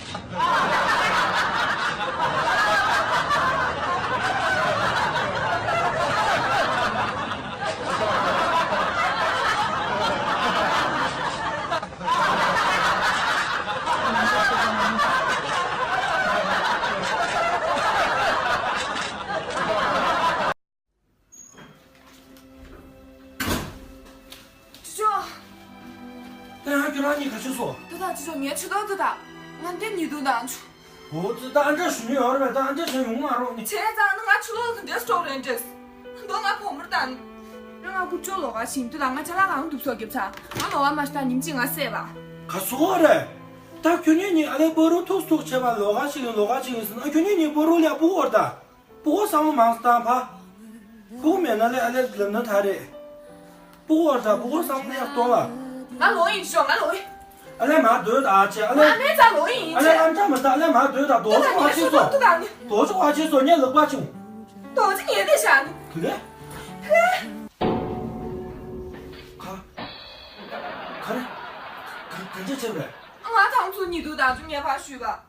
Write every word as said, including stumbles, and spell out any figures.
ཅོ་ཅོ། ད་ཡང་ཁྱོད་རང་གཉིས་ག་ཚོད་སོང་། ད་ད་ཅོ་ཅོ། ངའི་ཆུ་ཏོག་ད་ད། ང་འདི་ཉིད་དུ་ད་ཆུ། འོ་ཙི། ད་ཨ་འདྲ་ཞུ་ནི་ཡོད་རེད་པས། ད་ཨ་འདྲ་བྱས་ཡོང་མ་རོགས་ནི། བྱས་ཙང་ནི་ང་ཆུ་ལོག་གི་འདྲེས་སྤྲོག་རེད་འདྲེས། ད་ང་བུ་མོར་ད་ནི། ང་ཀུ་ཅོ་ལོག་ག་ཤིང་དུ་ད་ང་ཅ་ལག་གང་འདུག་སོགས་རྒྱབ་ཚ། ང་ལོག་ག་མ་ཤི་ད་ཉིན་གཅིག་ང་བསད་པ། ག་སོགས་རེད། ད་ཁྱོད་གཉིས་གཉིས་ཨ་ལས་པོ་རུ་ཐུག་ཐུག་བྱས་པ་ལོག་ག་ཤིག་ཡིན་ལོག་ག་ཤིག་ཡིན་ཟེར་ན། ཨ་ཁྱོད་གཉིས་གཉིས་པོ་རུ་ལས་པོ་འོར་ད། སྤུ་གུ་བསམ་བློ་མང་སྟངས་ཕ། སྤུ་གུ་མེད་ན་ལས་ཨ་ལས་ལབ་ན་ད་རེད། སྤུ་གུ་བར་ད་སྤུ་གུ་བསམ་བློ་ཡག་གཏོང་ལ། ང་ལོག་ཡིན་ཤོག་ང་ལོག་ཡིན། ཨ་ལས་མ་སྡོད་ད་ཨ་ཅེ་ཨ་ལས། ཨ་ནེ་ཙ་ལོག་ཡིན་ཨ་ལས། ཅེ། ཨ་འདྲ་མ་ད་ཨ་ལས་མ་སྡོད་ད། རྡོ་ཅོ་ཁ་ཆེ་སོ། རྡོ་ཅོ་ཁ་ཆེ་སོ་ངས་ལག་པ་ཆུང་། རྡོ་ཅོ་ངས་དེ་བཞག་ནི། དེ་གས། ག་ག་རེ། ག་ག་འདྲ་བྱས་པས། ང་ཐང་ཚུ་ཉིད་དུ་ད་ཅུ་ངས་ཕར་ཞུས་པ།